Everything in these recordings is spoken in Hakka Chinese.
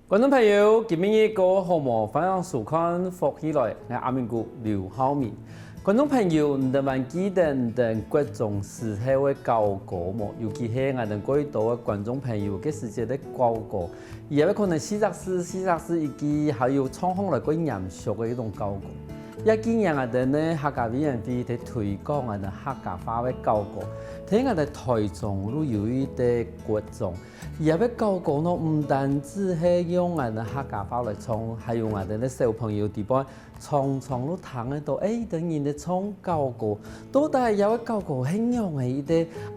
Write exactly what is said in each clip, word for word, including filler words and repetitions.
觀眾朋友，今晡日過好無？歡迎收看《福氣來》，𠊎阿明哥劉浩明。觀眾朋友，你兜還記得你兜國中時候个校歌無？尤其係𠊎兜過多个觀眾朋友，該時節个校歌，佢也有可能四隻字、四隻字一句，還有唱起來過嚴肅个一種校歌。這幾年𠊎兜呢客家委員會在推廣𠊎兜客家話个校歌，在𠊎兜台中就有一個國中， 佢个校歌呢，毋單止係用𠊎兜客家話來唱，還有𠊎兜个小朋友底背常常都聽得到，欸，等人在唱校歌。到底這个校歌係仰仔一個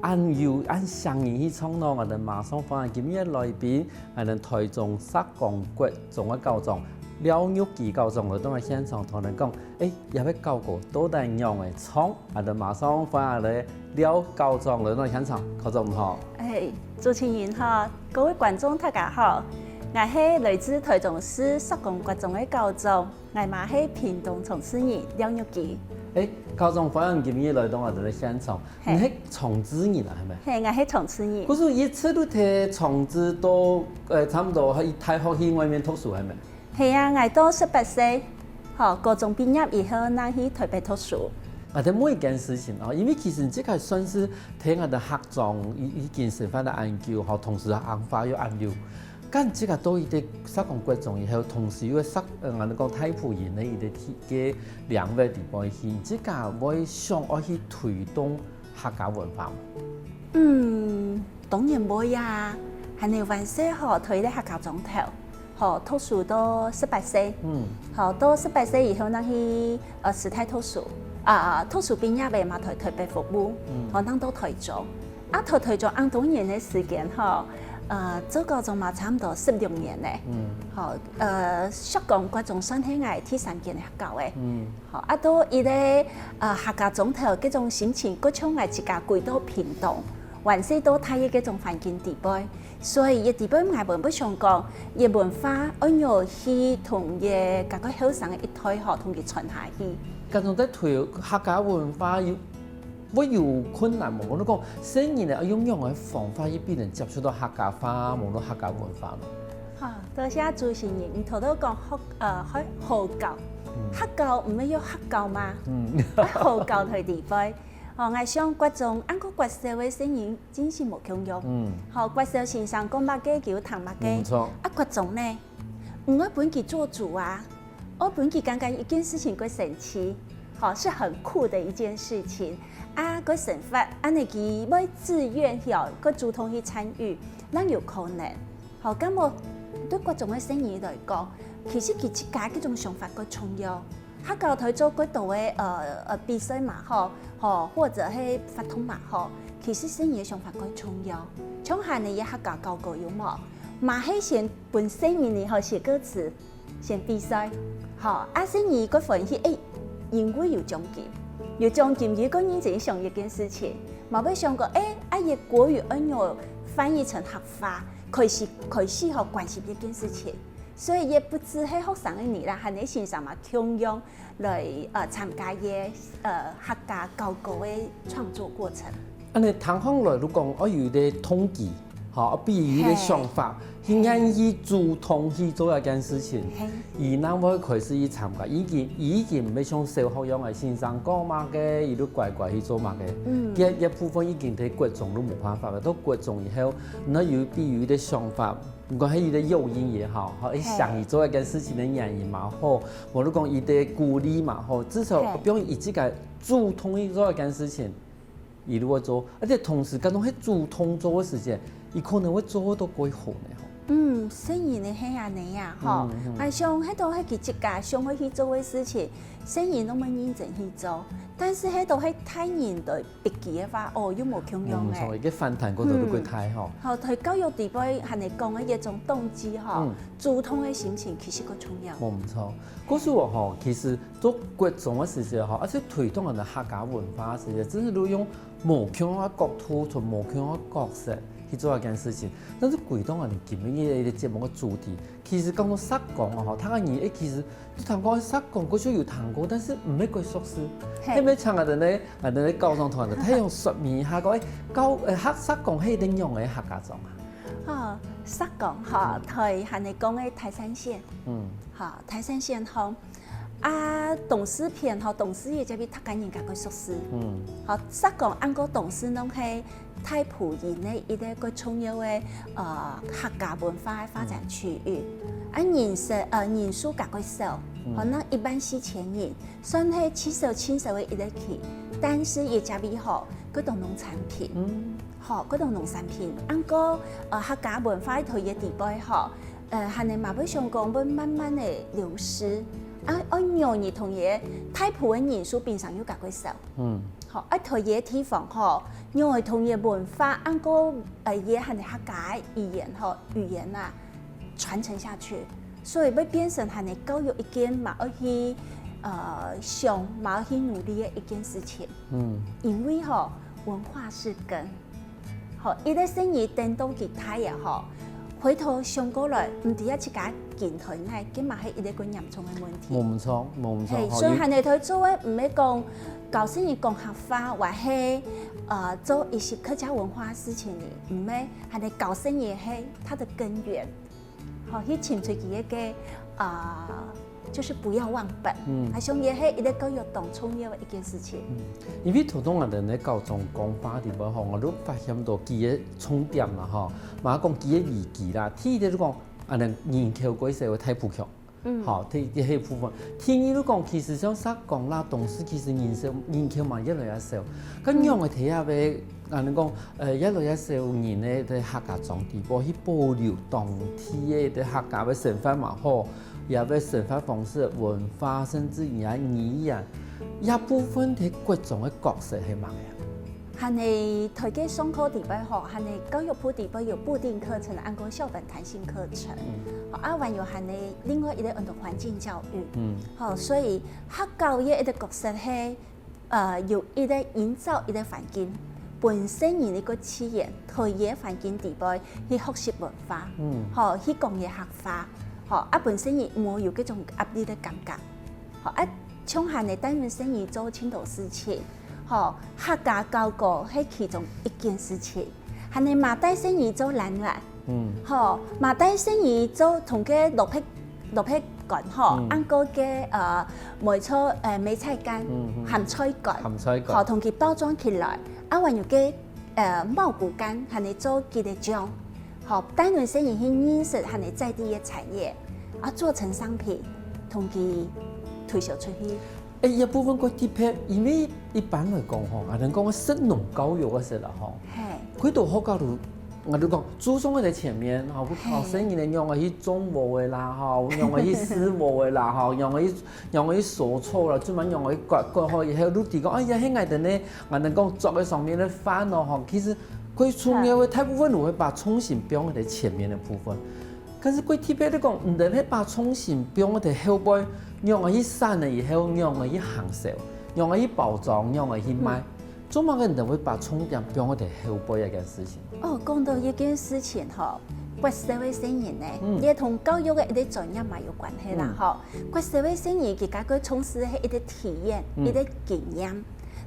恁有恁想人去唱呢？𠊎兜馬上歡迎今日个來賓，𠊎兜台中石岡國中个校長廖玉琪校長來到𠊎現場同𠊎講，欸，這个校歌到底仰仔唱？ 𠊎兜馬上歡迎來廖校長來到現場，校長你好。欸，主持人好，各位觀眾大家好，𠊎係來自台中市石岡國中个校長，𠊎嘛係屏東長治人廖玉琪。欸，校長歡迎今日來到𠊎兜个現場，你係長治人啊，係無？係，𠊎係長治人。故所一直都在長治到，呃，差毋多去大學去外面讀書，係無？ 係啊，𠊎到十八歲，吼，高中畢業以後正去台北讀書。𠊎兜問一件事情哦，因為其實你這個算係在𠊎兜客庄已已經生活了恁久，吼，同時客話又恁溜。該你這個到一個石岡國中以後，同時又係石，呃，𠊎兜講大埔人个一個地个領域裡背去，你這個會想愛去推動 客家文化？嗯，當然會啊！𠊎還細吼，在該客家庄頭，吼，讀書到十八歲，嗯，吼，到十八歲以後，正去呃師大讀書，啊，讀書畢業了嘛，在台北服務，嗯，吼，正到台中。啊，在台中恁多年个時間吼，呃，做校長嘛差毋多十六年了，嗯，吼，呃，石岡國中算係𠊎第三間个學校了，嗯， 吼，啊，到一個，呃，客家庄頭，該種心情，過像𠊎自家歸到屏東，還細到大个該種環境底背，所以這底背𠊎本不想講，這文化愛仰去同這較後生个一代吼，同佢傳下去。該種在推客家文化有，會有困難無？𠊎講，細人仔愛用仰个方法去分人接觸到客家話，無論客家文化無？好，多謝主持人，你頭頭講學，呃，學，學校， 客家毋係有客教嗎？嗯。學校在底背。哦，𠊎想國中，還過國小个細人真係無共樣。嗯。吼，國小先生講麼个，佢就聽麼个。嗯，無錯。啊，國中呢？毋愛分佢做主啊，愛分佢感覺一件事情過神奇，吼，是很酷的一件事情。啊，過生活，恁呢佢會自願，吼，過主動去參與，正有可能。 好，該無對國中个細人來講，其實佢自家該種想法過重要。學校在做過多个，呃，呃，比賽嘛吼，吼，或者係活動嘛吼，其實細人个想法過重要。像恁呢个客家校歌有無？嘛係先分細人仔吼寫歌詞，先比賽，吼，啊細人過歡喜，欸，因為有獎金，有獎金佢過認真想一件事情，嘛會想講，欸，啊，這國語愛仰翻譯成客話， 開始，開始吼關心這件事情。所以也不只係學生个你啦，還有先生嘛共樣來，呃，參加這，呃，客家校歌个創作過程。恁呢聽起來，你講愛有一個動機，吼，愛有一個想法，係，去願意主動去做一件事情，係，佢正會開始去參加。已經，已經毋係像小學樣个先生講麼个，佢就乖乖去做麼个。嗯。這，這部分已經在國中就無辦法了。到國中以後，你愛有，愛有一個想法， 毋管係一個誘因也好，吼，係，佢想去做一件事情个原因嘛好，無論講佢个鼓勵嘛好，至少，係，放佢自家主動去做一件事情，佢就會做。而且同時，該種係主動做个時節，佢可能會做到過好呢，吼。嗯，細人仔係恁呢啊，吼。嗯，嗯。啊，像該種係佢自家想愛去做个事情，細人仔會認真去做，但是該種係大人仔 逼佢个話，哦，又無共樣了。無錯，一個反彈過頭就過大吼。嗯。好，在教育底背還係講个一種動機吼，嗯，主動个心情其實較重要。無錯，故所吼，其實做國中个時節吼，而且推動𠊎兜客家文化个時節，真係都用無共个角度，從無共个角色去做一件事情。但是回到𠊎兜今日个節目个主題， 其實講到石岡啊，吼，大家人，欸，其實都聽過石岡，過去有聽過，但是毋係過熟識。係。係毋係請𠊎兜呢，𠊎兜呢校長同𠊎兜大約說明一下，講，欸，教，欸，石，石岡係一個仰仔个客家庄啊？哦，石岡吼，嗯。在還係講个大山線，嗯。吼，大山線吼，啊，東勢片吼，東勢也就比大家人較過熟悉。嗯。吼，石岡恁過東勢攏係大埔人个一個過重要个，呃，客家文化个發展區域。嗯。啊，人數，呃，人數較過少，嗯。可能一萬四千人，算係盡少盡少个一個區，但是也就比吼，過多農產品。嗯。 吼，各種農產品。恁過，呃，客家文化在這地方吼，呃，還係嘛會想講會慢慢个流失。啊，愛仰仔同這大埔个人數平常又較過少。嗯。吼，啊，在這地方吼，仰仔同這文化，恁過，呃，也還係客家个語言吼，語言啊，傳承下去。所以會變成還係教育一件嘛，愛去，呃，想嘛，愛去努力个一件事情。嗯。因為吼，文化是根。 吼，一個細人等到佢大啊吼，回頭想過來，毋知啊自家近代來，這嘛係一個過嚴重个問題。無毋著，無毋著，嘿，吼，所以還係在做个，毋係講教細人講客話，或係，呃，做一些客家文化个事情呢，毋係，還係教細人係佢个根源。 吼，去尋出佢个，啊，就是不要忘本。嗯。啊，像這係一個教育當重要个一件事情。嗯，因為頭先𠊎等在教中講話个地方吼，𠊎都發現到佢个重點啦吼，嘛講佢个危機啦。第一就講，啊，恁人口過少个大埔腔。嗯。吼，第，第一部分。第二就講，其實像石岡啦，東勢其實人少，人口嘛越來越少。該仰仔在這位 恁樣講，呃，也來也少人呢，在客家庄地方去保留當地个，在客家个生活嘛好，也个生活方式、文化，甚至於語言，這部分在國中个角色係麼个啊？還係在該上課地方吼，還係教育部地方有固定課程，恁講校本彈性課程。嗯。吼，啊，還有還係另外一個安到環境教育。嗯。吼，所以學校个一個角色係 呃，有一個營造一個環境，分細人一個資源，在佢个環境底背去學習文化，嗯。吼，去講佢个客話，吼，啊，分細人無有這種壓力个感覺，吼，啊，像恁樣帶領細人做盡多事情，吼，客家教育係其中一件事情。 還係嘛帶細人做懶懶。嗯。吼，嘛帶細人做同个蘿蔔，蘿蔔乾吼，嗯。恁過个，呃，梅菜，呃，梅菜乾，嗯，嗯。鹹菜乾，鹹菜乾。吼，同佢包裝起來，啊，還有个，呃，茂谷柑，還係做佢个醬，吼，帶領細人去認識還係在地个產業，啊，做成商品，同佢推銷出去。 欸，這部分較特別，因為一般來講吼，𠊎等講个食農教育个時啦吼，嘿。幾多學校都，𠊎就講注重个在前面吼，不考生人呢，仰仔去種禾仔啦吼，仰仔去施禾仔啦吼，仰仔去，仰仔去收草啦，專門仰仔去割，割好以後，你提講，哎呀，該𠊎等呢，𠊎等講桌个上面个飯哦吼，其實最重要个大部分都會把重心放在前面个部分。 但是較特別來講，毋單係把重心放在後背，仰仔去產了以後，仰仔去行銷，仰仔去包裝，仰仔去賣，嗯。做麼个毋單會把重點放在後背這件事情？哦，講到這件事情吼，國小个細人呢，嗯。也同教育个一個專業嘛有關係啦，嗯。吼。國小个細人佢該个重視个係一個體驗，嗯。一個經驗，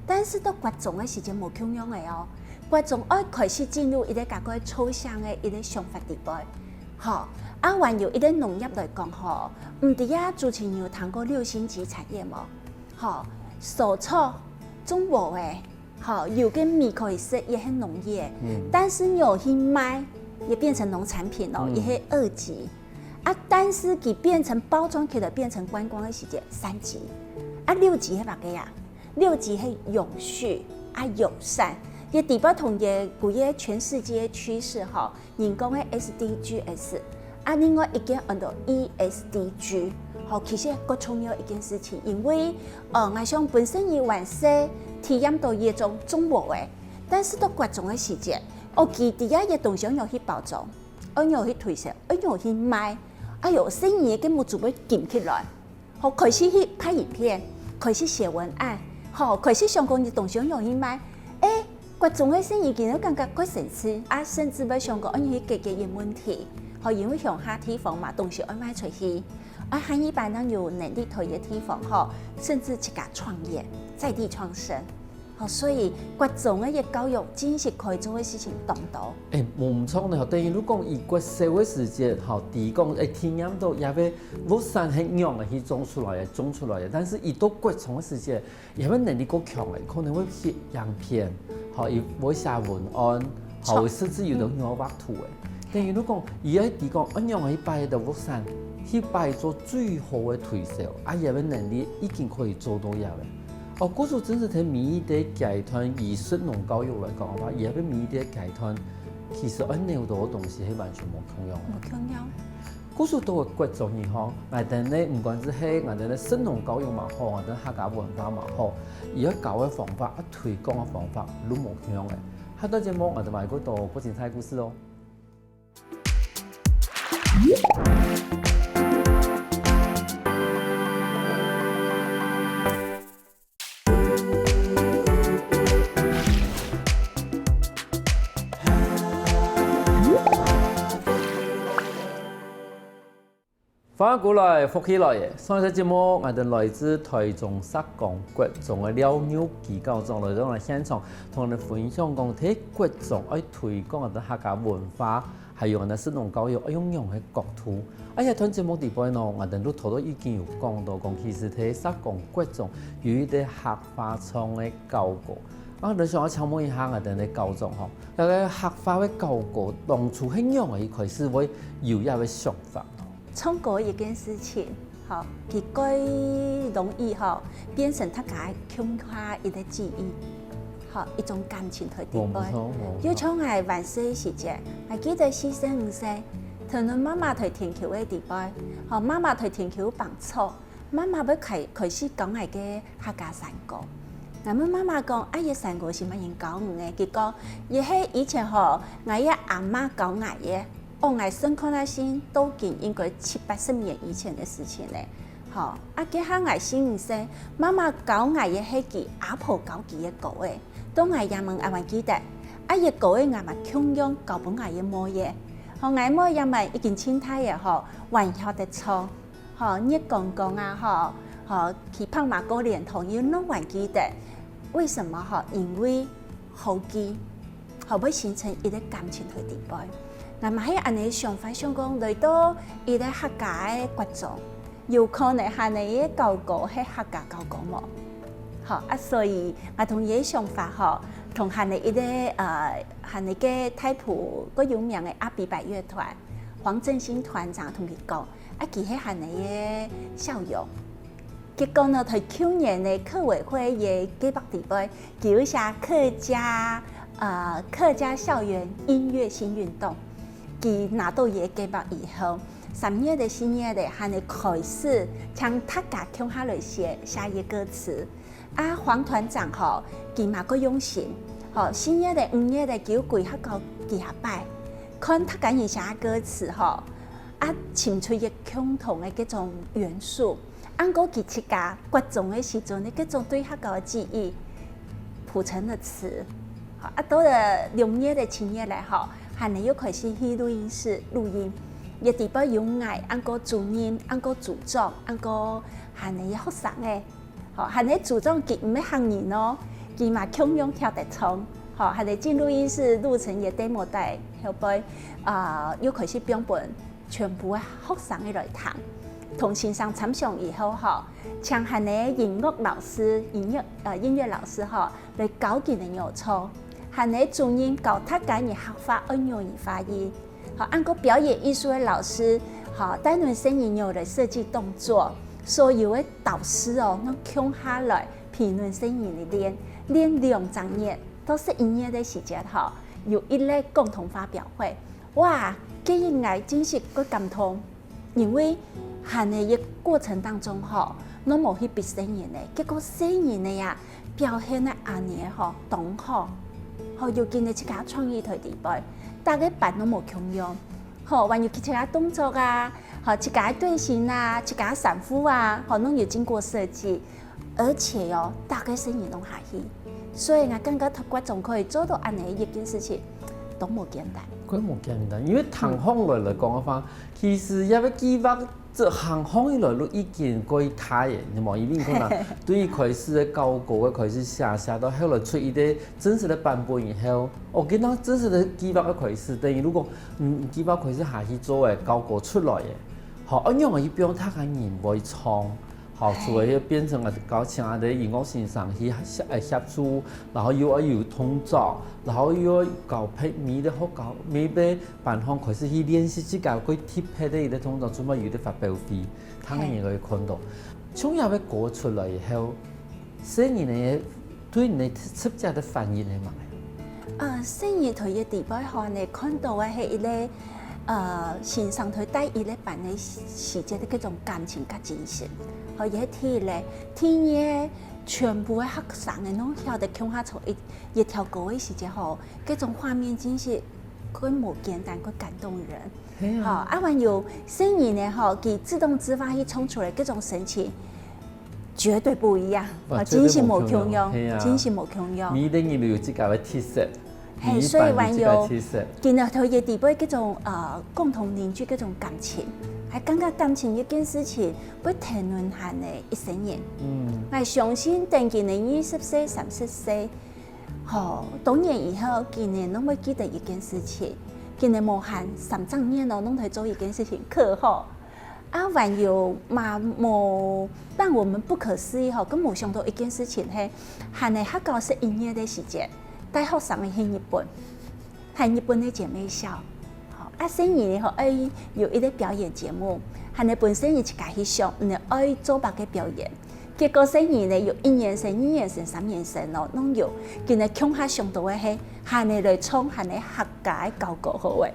但是到國中个時間無共樣个哦。國中愛開始進入一個該个抽象个一個想法底背。 吼，啊，還有一個農業來講吼，毋知啊，主持人有聽過六星級產業無？吼，收草、種禾仔，吼，有个米可以食，也係農業，嗯。但是你有去賣，也變成農產品咯，嗯。也係二級。啊，但是佢變成包裝起來，變成觀光个時節，三級。啊，六級係麼个啊？ 六級係永續啊友善，也底背同个古个全世界趨勢吼，人講个S D Gs，啊，另外一个安到E S D G，吼，其實較重要一件事情，因為，呃，𠊎想本身佢還細，體驗到這種種禾仔，但是到國中个時節，哦，佢知啊，這東西愛仰去包裝，愛仰去推銷，愛仰去賣，哎喲，細人个目珠會金起來。 吼，開始去拍影片，開始寫文案，吼，開始想講你東西仰去賣。欸，國中个細人仔感覺較神奇，啊，甚至會想講，愛去解決一個問題，吼，因為鄉下地方嘛，東西愛賣出去，啊，下一擺正有能力在這地方，吼，甚至自家創業，在地創生。哦，所以國中个一教育真實可以做个事情當多。誒，無毋著呢，等於你講佢國小个時節，吼，知講，誒，體驗到這个屋山係仰仔去種出來个，種出來个，但是佢到國中个時節，佢个能力較強个，可能會去影片，吼，佢會寫文案，吼，甚至有兜人會畫圖个。等於你講，佢愛知講，仰仔去擺到屋山，去擺做最好个推銷，啊，佢个能力已經可以做到這个。 哦，故所真實在每一个階段，以食農教育來講个話，佢个每一个階段，其實愛扭到个東西係完全無共樣个。無共樣。故所到了國中以後，𠊎等呢，毋管係𠊎等个食農教育嘛好，𠊎等客家文化嘛好，佢愛教个方法，愛推廣个方法，都無共樣个。下段節目，𠊎等還過多過精彩故事哦。 歡迎過來，福氣來了！上一集節目，𠊎等來自臺中石岡國中个廖玉基校長來到𠊎等現場，同𠊎等分享講，在國中愛推廣𠊎等客家文化，還有𠊎等食農教育愛用仰个角度。啊，這段節目底背呢，𠊎等都頭頭已經有講到講，其實在石岡國中有一个客話唱个校歌。啊，𠊎等想愛請問一下𠊎等个校長吼，這个客話个校歌當初係仰仔一開始會有這个想法？ 唱歌一件事情，吼，佢蓋容易吼，變成大家共下一个記憶，吼，一種感情在底背。無毋著，無毋著。又像𠊎還細个時節，𠊎記得四歲五歲，跈等媽媽在田坵个底背，吼，媽媽在田坵放草，媽媽會開，開始教𠊎个 客家山歌。𠊎問媽媽講：「啊，這山歌係麼人教你个？」佢講：「這係以前吼，𠊎个阿嬤教𠊎个。」哦，𠊎算看啊，到今應該七八十年以前个事情了。吼，啊，該下𠊎四五歲，媽媽教𠊎个係佢阿婆教佢个歌仔。到𠊎也還記得，啊，這歌仔𠊎嘛共樣教分𠊎个妹仔。吼，𠊎妹也還已經盡大了吼，還曉得唱。 吼，月光光啊，吼，吼，去白馬溝蓮塘又攏還記得。為什麼？吼，因為好記，吼，會形成一个感情在底背。𠊎嘛係恁仔想法，想講來到一个客家个國中，有可能恁仔个校歌係客家校歌無？吼，啊，所以𠊎同佢个想法吼，同恁仔一个，呃，恁仔个大埔蓋有名个阿比白樂團，黃振興團長同佢講， 啊，佢係恁仔个校友。結果呢，在舊年个客委會个計畫底背，佢有寫客家，呃，客家校園音樂新運動。佢拿到佢个計畫以後，三月个、四月个，恁仔開始，請大家共下來寫，寫佢个歌詞。 啊，黃團長吼，佢嘛蓋用心，吼，四月个、五月个，佢又歸學校幾下擺，看大家人寫个歌詞吼，啊，尋出一共同个該種元素，啊，過佢自家國中个時陣个該種對學校个記憶，譜成了詞。好，啊，到了六月个、七月了吼，恁仔又開始去錄音室錄音，也底背有𠊎，啊，過主任，啊，過組長，啊，過恁仔學生个。 吼，恁仔組長佢毋係客人哦，佢嘛共樣曉得唱。吼，恁仔進錄音室錄成个demo帶，後背，啊，又開始放分全部个學生个來聽。同先生參詳以後吼，請恁仔音樂老師、音樂，呃，音樂老師吼，來教佢等仰唱。恁仔主任教大家人客話愛仰仔發音。 好，啊，過表演藝術个老師，好，帶等細人仔來設計動作，所有个導師哦，攏共下來陪等細人仔練，練兩隻月到十一月个時節吼，有一个共同發表會。哇，該日𠊎真實蓋感動，因為恁仔个過程當中吼，攏無去逼細人仔，結果細人仔啊， 表現个恁仔吼，當好。吼，有佢等自家創意在底背，逐个班都無共樣。吼，還有佢自家動作啊，吼，自家个隊形啊，自家个衫褲啊，吼，攏有經過設計。而且哦，逐个細人攏歡喜。所以𠊎感覺在國中可以做到恁仔一件事情，都無簡單。佢無簡單，因為聽上來來講个話，其實這个計畫這行行以來都已經蓋大个，你無？因為可能對於開始个交稿个開始寫，寫到後來出一个正式个版本以後，哦，跟到正式个計畫个開始，等於如果嗯計畫開始下去做个，交稿出來个，好，恁樣个一邊大家人會唱。 好，除了變成啊，搞請啊个音樂先生去協呃協助，然後又愛有動作，然後又愛搞別个个學校，每个班項開始去練習自家个特別个一个動作，做麼有个發表會，聽个人會看到。像這个歌出來以後，細人仔對你个直接个反應係麼个？呃，細人仔在佢个底背吼，你看到个係一个呃先生在帶佢个班个時節个該種感情佮精神，吼，這係第一个。第二个，全部个學生仔攏曉得共下唱一一條歌个時節吼，該種畫面真是蓋無簡單，蓋感動人。係啊。吼，啊還有細人仔吼，佢自動自發去唱出來，該種神情絕對不一樣，哇，啊，絕對真是無無共樣，共樣，係啊。真是無共樣。每一个人都有自家个特色，嘿，每一所以班有自家个還有特色。今日在佢个底背，該種呃共同凝聚，該種感情，還感覺感情一件事情會跈等佢个一生人。嗯，𠊎相信等佢个二十歲、三十歲，吼，多年以後，佢个攏會記得一件事情，佢个無閒三十年咯，攏在做一件事情，可好？啊，還有嘛，無讓我們不可思議吼，更無想到一件事情係，還係學校十一月个時節，帶學生仔去日本，還日本个姐妹校。吼，啊，細人仔吼，愛有一个表演節目，還係分細人仔自家去想，你愛做麼个表演。結果細人仔有一年生、二年生、三年生咯，攏有，今日共下想到个係，還係來唱，還係客家个交歌好誒。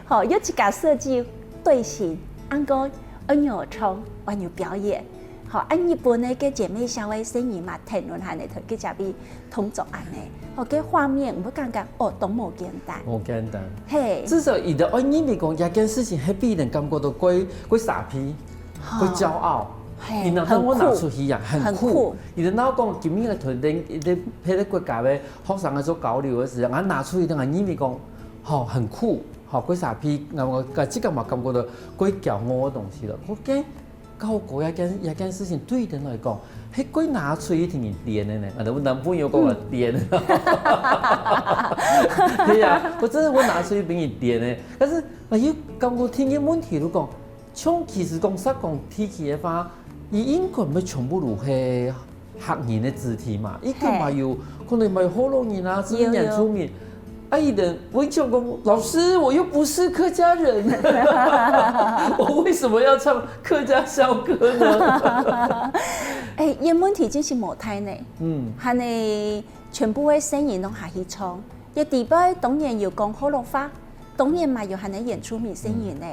吼，又自家設計隊形，恁樣愛有唱，還有表演。吼，啊日本个个姐妹校个細人嘛，跈等還係在佢這位動作恁樣。吼，該畫面，𠊎感覺哦，都無簡單。無簡單。嘿，至少佢兜愛認為講，這件事情係分人感覺到蓋蓋沙鼻，吼蓋驕傲。嘿你拿到我拿很酷出去呀，很很酷酷。你等到講今日个團隊，一个別个國家个學生來做交流个時候，俺拿出去，等俺認為講，吼，很酷，吼，蓋沙鼻，𠊎我自家嘛感覺到蓋驕傲个東西了。OK，交歌這件這件事情對人來講，係蓋拿出去同人練个呢。啊，我男朋友講我練，對呀，我真的會拿出去分人練个。但是啊，又感覺聽个問題，如果像其實講實講提起个話，佢應該毋係全部都係客人个肢體嘛，佢可能嘛有可能嘛有學老人啊，甚至有有原住民。啊，佢等會講講，老師，我又不是客家人，我為什麼要唱客家校歌呢？哎，這問題真是無大呢。嗯，還係全部个細人攏下去唱，這底背當然有講學老話，當然嘛有還係原住民細人呢，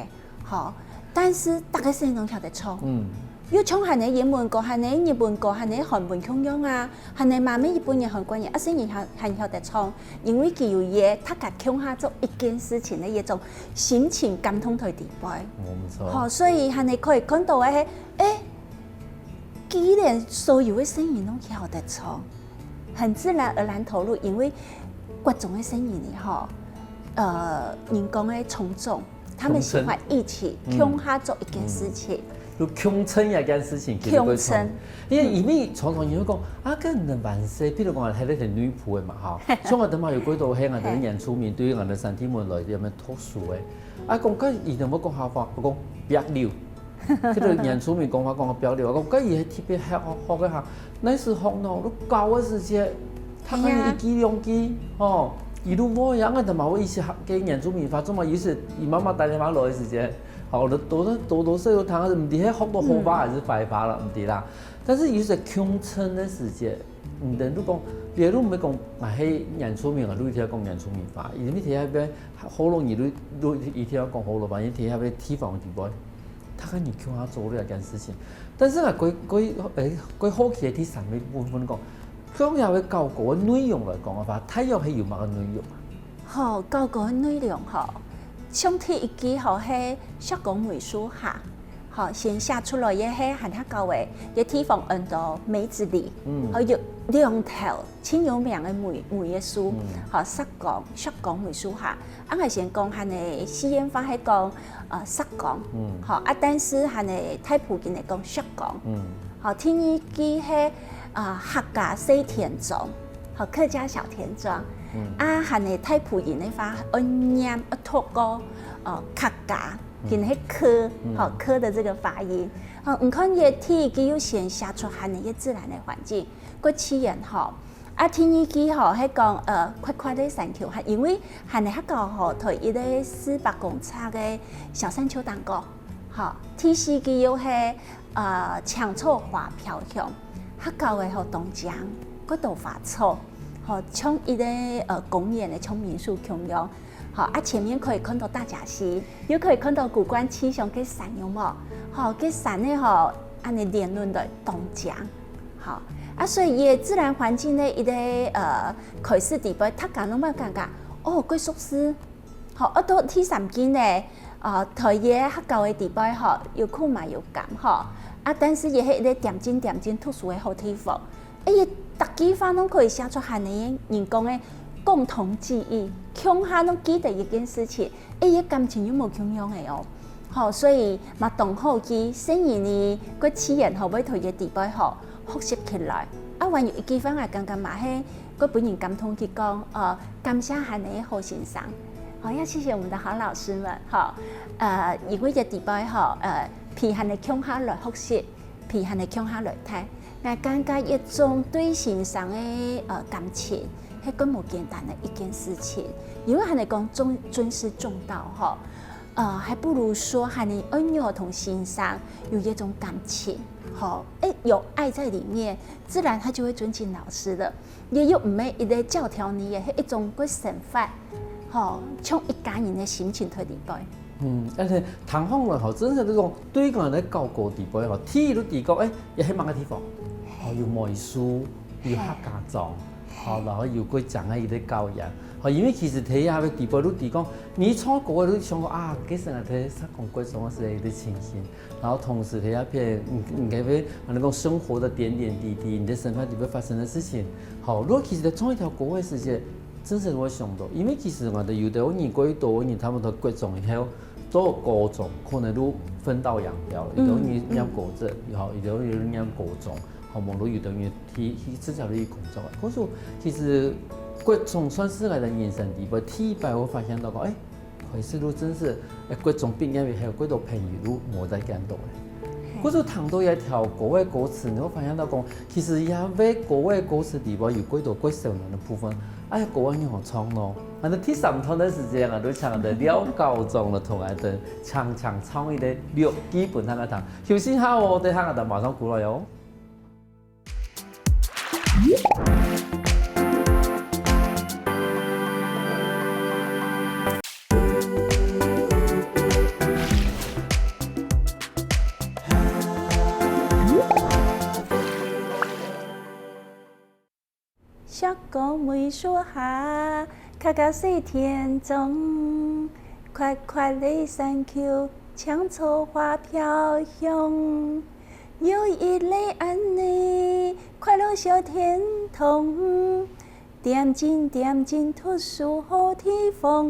吼。但是逐个細人攏曉得唱，嗯，又像還係英文歌、還係日文歌、還係韓文共樣啊，還係嘛乜日本人、韓國人，啊細人還還曉得唱，因為佢有這大家共下做一件事情个這種心情感動在底背。我們說，吼，所以還係可以看到个係，哎，既然所有个細人攏曉得唱，很自然而然投入，因為國中个細人呢，吼，呃，人講个衝撞，他們喜歡一起嗯共下做一件事情。就共振這件事情，其實會共振。因為因為常常人會講啊，跟人還細，比如講，還在內埔个嘛，哈，像我等嘛有幾多係啊，等原住民對於我等三地門來這邊讀書个，啊，講該佢等會講客話，我講白溜，這个原住民講話講白溜，我講該佢係特別學學个哈，那時候呢，都高个時節，他可以一句兩句，哦，一路摸呀，我等嘛會一起學个原住民話，做嘛有時佢媽媽打電話來个時節，好，我都都都都是有聽，毋知係學到好話還是壞話了，毋知啦。但是有時共振个時節，嗯，人都講，別人毋會講，啊，係原住民啊，你聽講原住民話，因為聽那邊喉嚨，你都都一定要講喉嚨吧，因為聽那邊地方地方，他跟你共下做這件事情。但是啊，歸歸誒，歸好奇个第三个部分講，像這个交歌个內容來講个話，大約係有麼个內容啊？吼，交歌个內容吼，像第一句吼係石岡美術下，吼，先寫出來个係客家話，个地方安到梅子里，嗯，吼，有兩頭盡有名个梅，梅个樹，嗯，吼，石岡，石岡梅樹下。啊，𠊎先講，恁呢四縣話係講，呃，石岡，嗯，吼，啊，但是恁呢大埔人來講石岡，嗯，吼，第二句係，呃，客家細田莊，吼，客家小田莊，嗯，啊，恁呢大埔人个話，愛念，愛讀過，呃，客家。 嗯，佢係科，嗯，吼，科的這個發音。吼，你看佢第一句又先寫出恁呢个自然个環境，个自然吼。啊，第二句吼，係講，呃，闊闊个山丘，還因為恁呢較好吼，在一個四百公尺个小山丘頂高，吼，第四句又係，呃，青草花飄香，較高个吼，當靚，个多花草，吼，像一個，呃，公園个，像民宿共樣。 好，啊，前面可以看到大甲溪，又可以看到古觀七雄个山，有無？好，个山呢，吼，恁呢連輪來當靚。好，啊，所以佢个自然環境呢，一個，呃，開始底背，大家攏會感覺，哦，蓋舒適。好，啊，到第三句呢，呃，在佢个較高个底背，吼，有苦嘛有甘，吼，啊，但是佢係一個恬靜恬靜讀書个好地方。 哎，逐句話攏可以寫出恁呢人講个共同記憶，共下攏記得一件事情，哎，感情又無共樣个哦。吼，所以嘛當好記，細人仔个自然吼，會在佢个底背吼，學習起來。啊，還有一句話，𠊎感覺嘛係，个分人感動去講，呃，感謝恁呢个好先生。好，要謝謝我們的好老師們，吼，呃，因為佢个底背吼，呃，陪恁呢共下來學習。 陪恁呢共下來大。𠊎感覺一種對先生个，呃，感情，係更無簡單个一件事情。因為恁呢講尊，尊師重道吼，呃，還不如說恁呢愛仰同先生有一種感情，吼，誒，有愛在裡面，自然他就會尊敬老師了。 也有毋係一個教條呢，也係一種个生活，吼，像一家人个心情在裡背。嗯，而且聽好了吼，真係這種對講个教育裡背吼，第一就知講，誒，也係麼个地方，哦，有美術，有客家庄，好，然後有過講个一個教養，好，因為其實在這个裡背就知講，你唱歌个就想講啊，其實啊，在石岡國中个時候一個情形， 然後同時在這片，你，你可以，啊，那種生活的點點滴滴，你的生活裡背發生的事情。好，如果其實在唱一條歌个時節，真是會想到，因為其實𠊎兜有兜人過多人，他們在國中以後，到高中可能就分道揚鑣了，有兜人念高職，好，有兜人念高中，好，無論有兜人去，去至少去工作。可是其實國中算是𠊎个人生裡背第一擺，𠊎發現到講，誒， 開始就真是，誒，國中畢業以後，幾多朋友就無再見到了。故所聽到這條歌个歌詞，你會發現到講，其實這个歌个歌詞裡背有幾多國小人个部分，哎，歌个人好唱咯。反正第三段个時間啊，就請𠊎兜廖高中个同學仔，唱唱唱一個六，基本上个聽。休息下哦，等下𠊎兜馬上過來哦。 石岡梅樹下，客家水田莊，闊闊个山丘，青草花飄香。有一個恁呢快樂小天堂，恬靜恬靜讀書好地方。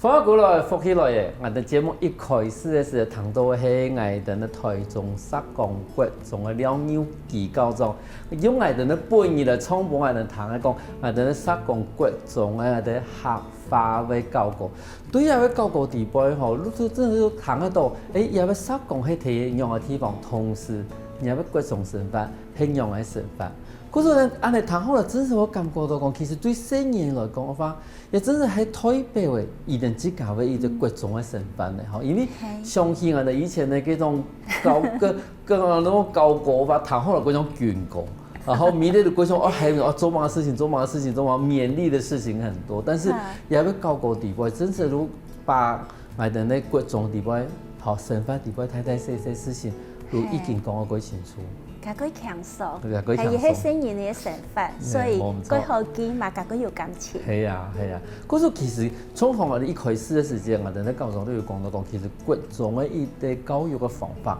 歡迎過來，福氣來了！𠊎兜節目一開始个時候，聽到个係𠊎兜个臺中石岡國中个廖友基校長，用𠊎兜个本語來唱分𠊎兜聽个講，𠊎兜个石岡國中个𠊎兜客話个教育。對這个教育裡背吼，你就真个就聽得到，誒，這个石岡係在仰个地方，同時這个國中生活係仰个生活。故所呢，恁呢聽好了，真是𠊎感覺到講，其實對細人來講个話， 也真是係代表个佢等自家个一個國中个身份呢，吼，因為相信𠊎兜以前个這種教，跟，跟那種教育法，談好了各種軍功，然後每日都各種哦，還有哦，做麼个事情，做麼个事情，做麼个勉勵的事情很多，但是也要教育裡背，真是如把𠊎兜个國中裡背，吼，生活裡背大大細細事情，都已經講到過清楚。較過輕鬆，較過輕鬆。佢係細人个生活，所以過好記嘛，較過有感情。係啊，係啊。故所其實從頭𠊎兜一開始个時節，𠊎兜在教堂都有講到講，其實國中个一個教育个方法，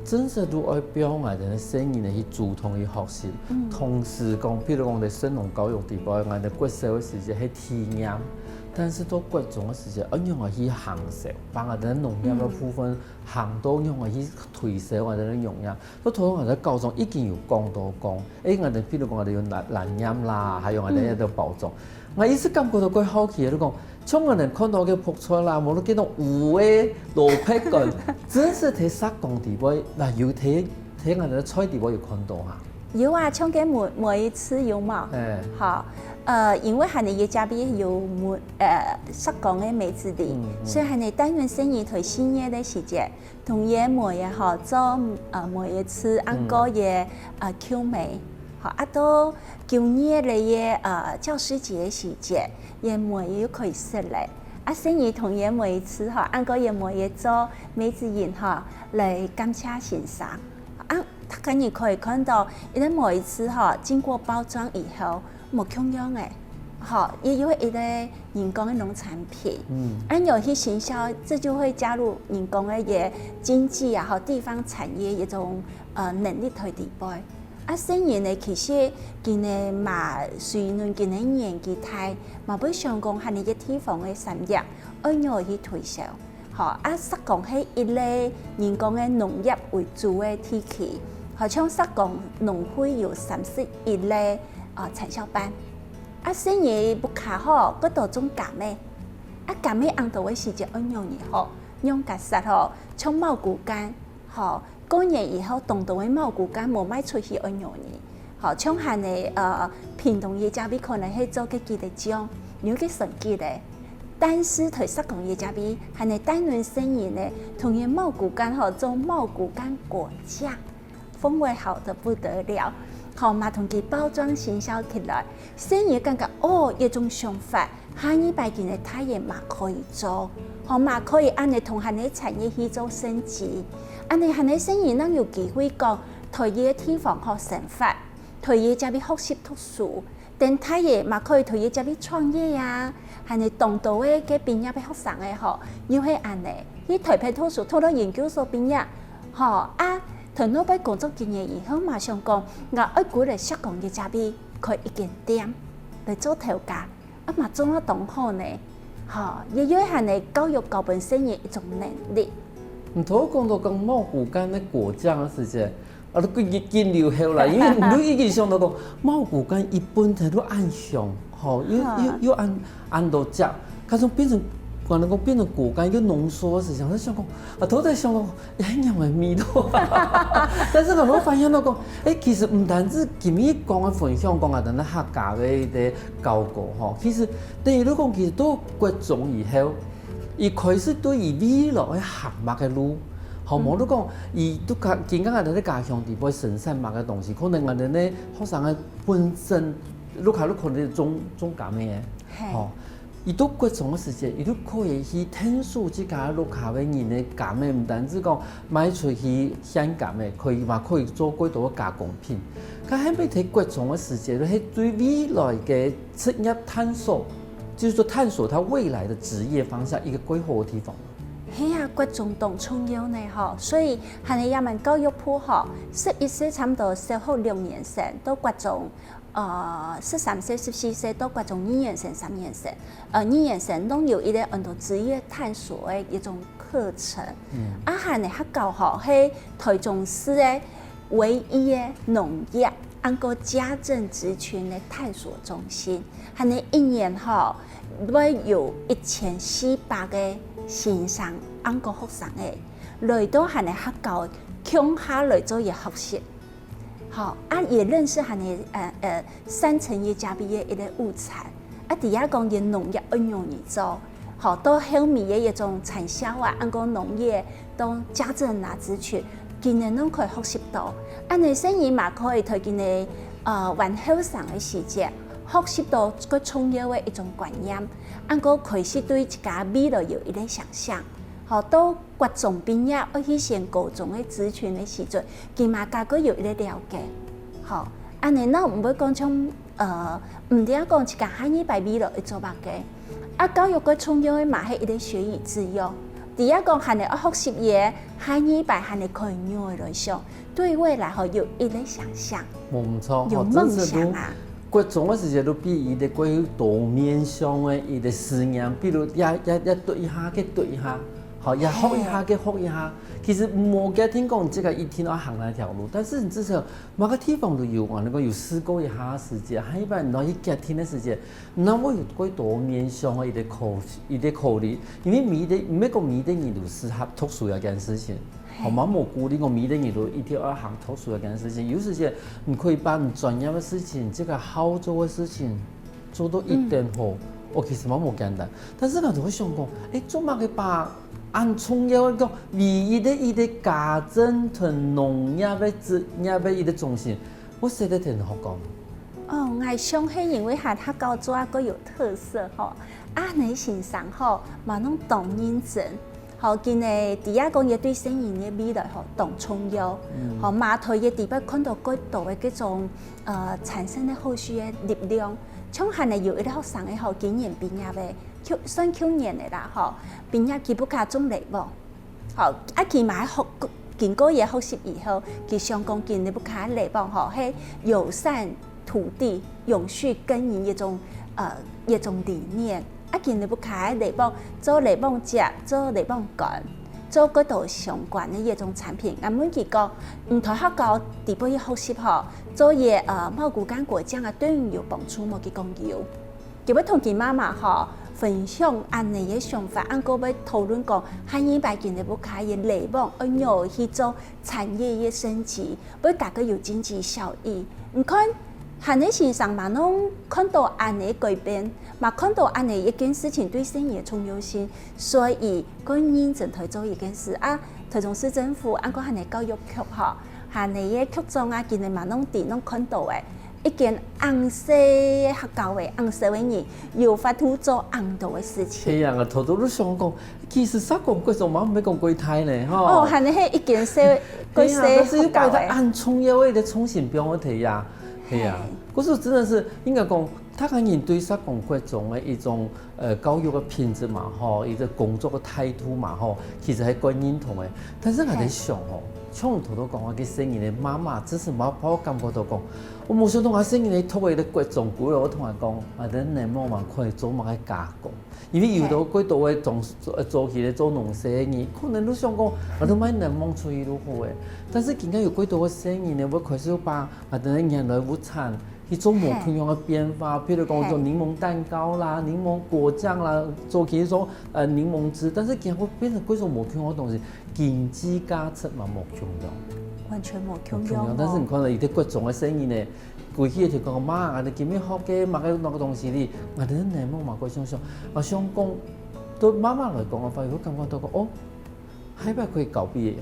真實都愛表𠊎兜个細人仔去主動去學習。同時講，譬如講在神農教育底背，𠊎兜國小个時節係體驗，但是到國中个時節，愛仰般去行銷，把𠊎兜農業个部分行到仰般去推銷𠊎兜个農業。 到頭𠊎兜教長已經有講到講，誒，𠊎兜譬如講𠊎兜有藍，藍染啦，還有𠊎兜一個包裝。𠊎一直感覺到蓋好奇，就講，像𠊎兜看到个覆菜啦，無論見到有个蘿蔔乾，真實在石岡底背，那有在，在𠊎兜菜底背有看到哈？有啊，像該梅，梅子有無？誒。好，呃，因為𠊎兜這位有梅，呃，石岡个梅子林，嗯，嗯。所以𠊎兜帶細人仔去四月个時節， 同佢个梅仔吼，做，呃，梅仔粢，還過佢个，呃，舊梅。吼，啊，到九月个，呃，教師節个時節，佢个梅又可以食咧。啊，細人同佢个梅仔粢吼，還過佢个梅仔做梅子飲吼，來感謝先生。啊，大家人可以看到，佢个梅仔粢吼，經過包裝以後， 無共樣个，吼，也有一個人工个農產品。嗯。恁樣去行銷，這就會加入人工个一個經濟啊，吼，地方產業一種，呃，能力在底背。啊，細人仔其實佢等嘛，雖然佢等年紀大，嘛會想講，𠊎兜个地方个產業，愛仰去推銷。 吼，啊，石岡係一個人工个農業為主个地區，好像石岡農會有三十一個，啊，產銷班。啊，細人仔屋下吼，過多種柑仔。啊，柑仔恁多个時節愛仰仔吼，仰結煞吼，像茂谷柑，吼，過年以後，當多个茂谷柑無賣出去愛仰仔。 吼，像𠊎兜，呃，屏東這隻位可能係做个桔仔醬，有个酸桔仔。但是在石岡這隻位，𠊎兜帶等細人仔，同佢茂谷柑吼，做茂谷柑果醬，風味好得不得了。吼，嘛同佢包裝行銷起來，細人感覺，哦，這種想法，下二擺佢等大人嘛可以做，吼，嘛可以恁樣同𠊎兜產業去做升級。恁樣𠊎兜細人正有機會講，在佢个地方吼生活。 在佢這位學習讀書，等大人嘛可以在佢這位創業啊，還有當多个該畢業个學生仔吼，又係恁樣，去台北讀書，讀到研究所畢業，吼，啊，在該位工作幾年以後嘛，想講，𠊎愛歸來石岡佢這位開一間店，來做頭家。 啊嘛做到當好呢，吼，也有還係教育教分細人一種能力。你頭講到講茂谷柑个果醬个時節，啊，都緊緊流口啦，因為你已經想到講茂谷柑一般佢都恁香，吼，又又又恁恁多汁，加上變成可能講變成果乾又濃縮个時節，我就想講，啊，頭在想到 一樣个味道。但是𠊎發現到講，誒，其實毋單止今日講个分享講啊，等等客家个一個教育吼，其實等於你講，其實到國中以後，佢開始對於未來愛行麼个路，吼，無你講，佢都家，今下在家鄉底背生產麼个東西，可能𠊎等个學生个本身，你看，你可能種種柑仔，吼， 佢到國中个時節，佢就可以去𢯭手自家屋下个人个柑仔，毋單止講賣出去現柑仔，可以嘛可以做過多个加工品。該後尾在國中个時節，就係對未來个職業探索，就是說探索他未來的職業方向一個過好个地方。係啊，國中當重要呢吼，所以還係這門教育部吼，十一歲差不多小學六年生到國中 呃，十三歲、十四歲到國中二年生、三年生，呃，二年生攏有一個恁多職業探索个一種課程。啊，𠊎等个學校吼，係臺中市个唯一个農業，還過家政職群个探索中心。𠊎等一年吼，會有一千四百個先生，還過學生仔，來到𠊎等个學校，共下來做一個學習。 吼，啊，也認識𠊎等个，呃，呃，山城這隻位个一個物產。啊，知影講佢農業愛仰仔做，吼，到後尾个一種產銷啊，還過農業，到家政啊，職群，佢等攏可以學習到。恁樣細人嘛可以在佢等，呃，還後生个時節，學習到最重要个一種觀念，還過開始對自家未來有一個想像。吼，到國中畢業愛去選高中个諮詢个時陣，佢嘛較過有一個了解。吼，恁呢，那毋會講像，呃，毋知影講自家下二擺未來愛做麼个。啊，教育个重要个嘛係一個學以致用。知影講還係愛學習个，下二擺還係可以用个來想，對未來吼有一個想像。無毋著，有吼，真是夢想啊。國中个時節都比佢个過多面向个佢个思念，比如也也也對一下，該對一下，好，也學一下，該學一下。其實無決定講這個一定愛行哪條路，但是你至少某個地方都有，啊，能夠有試過一下時節，還一般你去決定个時節，那會有過多面向个一個考一個考慮，因為每一個，毋係講每一個人都適合讀書這件事情。 吼，嘛無鼓勵講每一個人都一定愛行讀書个件事情。有時節，你可以把你專業个事情，這個好做个事情，做到一等好，哦，其實嘛無簡單。但是𠊎就會想講，誒，做麼个把恁重要个講，唯一个一個家政同農業个職業个一個中心，會設在田學校？哦，𠊎想係因為客家教育个有特色吼，恁呢先生吼，嘛攏當認真。 吼，今日知影講佢對細人个未來吼當重要。吼，嘛在佢底背看到過多个這種呃產生个後續个力量。像還係有一個學生个吼，今年畢業个，舊算舊年个啦吼，畢業佢屋下種梨仔。吼，啊佢嘛學經過佢个學習以後，佢想講今日屋下个梨仔吼，係友善土地、永續耕耘一種呃一種理念。 啊今日屋下个梨仔，做梨仔汁，做梨仔乾，做過多相關个一種產品。𠊎問佢講，你在學校底背去學習吼，做一個呃茂谷柑果醬啊，對你有幫助無？佢講有。佢會同佢媽媽吼分享恁呢个想法，恁過會討論講，下二擺今日屋下个梨仔愛仰去做產業个升級。 會較過有經濟效益。你看，還係先生嘛攏看到恁呢个改變，嘛看到恁呢一件事情對細人个重要性，所以佢認真在做一件事啊。台中市政府，還過還係教育局吼，還係个局長啊，今日嘛攏知攏看到个，一間恁細个學校个恁細个人，有法度做恁多个事情。係啊，𠊎頭拄都想講，其實石岡國中嘛毋係講幾大呢，吼。哦，還係一間細，幾係啊，細但是又擺到學校个。恁重要个一個創新放在地啊，係啊嘿。可是真的是應該講，大家人對石岡國中个一種呃教育个品質嘛，吼，一個工作个態度嘛，吼，其實還蠻認同个。但是𠊎在想吼，像你頭拄講个，細人个媽媽，只是無法感覺到講，𠊎無想到𠊎細人个讀个國中，古來𠊎同佢講，𠊎等內蒙嘛可以做麼个加工。 因為有个過多个中呃早期个做農事个人，可能都想講，𠊎都莫內蒙出去就好个。但是今下有過多个細人呢，會開始把𠊎等个原來物產去做無共樣个變化，譬如講做檸檬蛋糕啦、檸檬果醬啦，早期做呃檸檬汁，但是今下會變成過種無共樣个東西，經濟價值嘛無共樣。完全無無共樣哦。共樣。但是你看到有个國中个細人呢， 歸去就講媽，𠊎等今日學个麼个哪个東西哩，𠊎等內蒙嘛會想想，𠊎想講，對媽媽來講个話，會感覺到講，哦，下擺可以交分佢。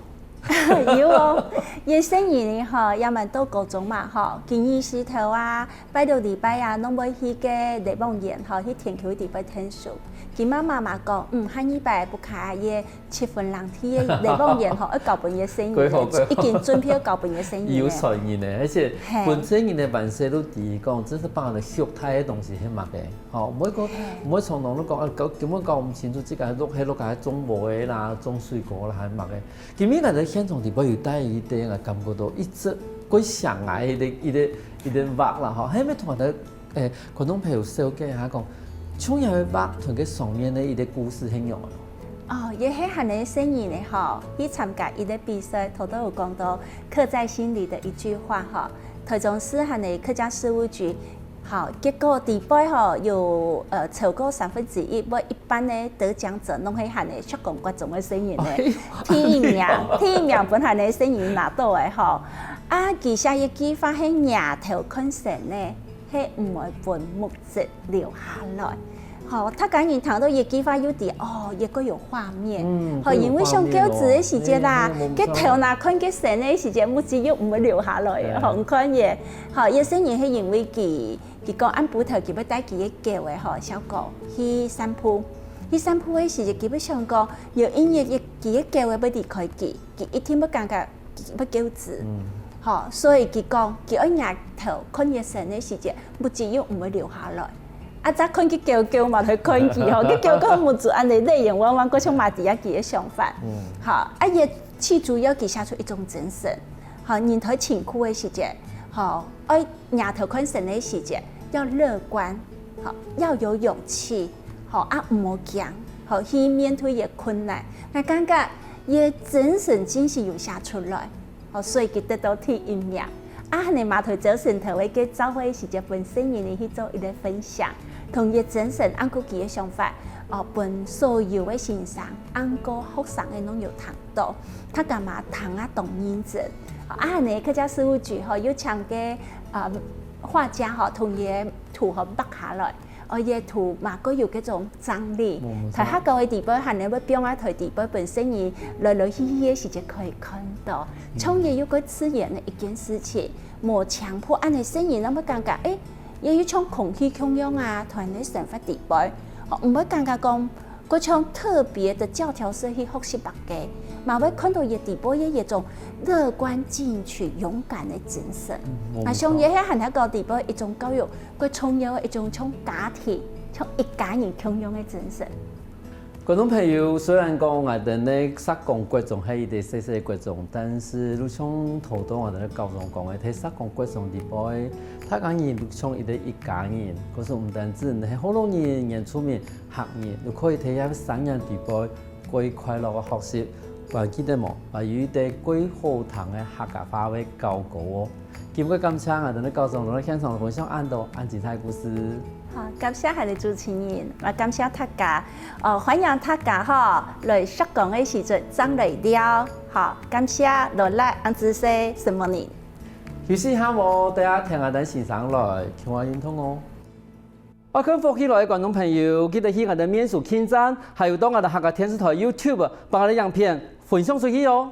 有哦，𠊎細人呢吼，也滿到高中嘛吼，今日時頭啊，拜六禮拜啊，攏會去个梨仔園吼，去田坵裡背𢯭手。佢媽媽嘛講，嗯，下二擺屋下个七分零地个梨仔園吼，愛交分个細人，幾好幾好已經準備愛交分个細人了。有才能呢，而且嘿本身人个本身都知講，真是幫人畜大个東西係麼个，吼，毋會講，毋會常常都講，啊，根根本搞毋清楚，這個係落係落个種禾个啦，種水果啦，還麼个。今日𠊎在現場裡背有帶一個，𠊎感覺到一直會想啊，一個一個一個畫啦，吼，還沒同佢，誒，觀眾朋友紹介一下講，像這個畫同佢上面个一個故事係仰个。 哦，也係還係細人个吼，去參加一個比賽，頭頭有講到刻在心裡的一句話吼，台中市還係客家事務局，好，結果裡背吼有呃超過三分之一，會一半个得獎者攏係還係石岡國中个細人呢。哎喲第一名，第一名分還係細人拿到个吼。啊，佢寫一句話係「挾頭看星仔，係毋會分目汁流下來」。 吼，大家人聽到這句話又知，哦，這個有畫面。嗯，吼，因為上狗子个時節啦，有畫面哦。該頭那看該星个時節，目汁又毋會流下來个，嗯。吼，你看耶。吼，這細人係因為佢，佢講暗晡頭佢會帶佢个狗仔，吼，小狗去散步。去散步个時節，佢會想講，有一日佢个狗會離開佢，佢一定會感覺佢會噭眵。吼，所以佢講，佢愛仰頭看佢个身个時節，目汁又毋會流下來。啊，再看佢狗，狗嘛，佢看佢吼，佢狗看目汁恁樣淚眼汪汪，過像嘛知影佢个想法。好，啊，也最主要佢寫出一種精神。好，人在辛苦个時節，好，愛仰頭看身个時節，要樂觀，好，要有勇氣，好，啊，毋好驚，好，去面對个困難。𠊎感覺佢个精神真實有寫出來。 哦，所以佢得到第一名。啊，恁樣嘛，同朝晨頭个朝會時節分細人仔去做一個分享，同佢个精神，還過佢个想法，哦，分所有个先生，還過學生个攏有聽到，大家嘛聽啊當認真。啊，恁樣客家事務局吼，有請个，呃，畫家吼，同佢个圖吼畫下來。 哦，佢个圖嘛，過有該種張力。在學校个底背，還能會放啊台底背，分細人來來去去个時節可以看到。創業又過自然个一件事情，無強迫，恁樣細人人會感覺，誒，也有像空氣共樣啊，在恁樣生活底背，哦，毋會感覺講，過像特別个教條式去學習別个，嘛會看到佢个底背个一種樂觀進取、勇敢个精神。啊，像這係還係教底背一種教育， 過重要个一種像家庭、像一家人共樣个精神。觀眾朋友，雖然講𠊎兜个石岡國中係一個細細个國中，但是就像頭到𠊎兜个校長講个，在石岡國中裡背，大家人就像一個一家人，可是毋單止係學老人、原住民、客人，就可以在這三年裡背過快樂个學習。還記得無？還有一個過好聽个客家話个校歌哦。 今晡日感謝𠊎兜个校長來到現場分享恁多恁精彩个故事。好，感謝𠊎个主持人，也感謝大家。哦，歡迎大家吼，來石岡个時節正來尞。好，感謝勞力，恁仔細，承蒙你。休息一下無，等下聽𠊎兜先生來，共下運動哦。愛看福氣來个觀眾朋友，記得去𠊎兜面書網站，還有到𠊎兜客家電視台YouTube，幫𠊎兜影片分享出去哦。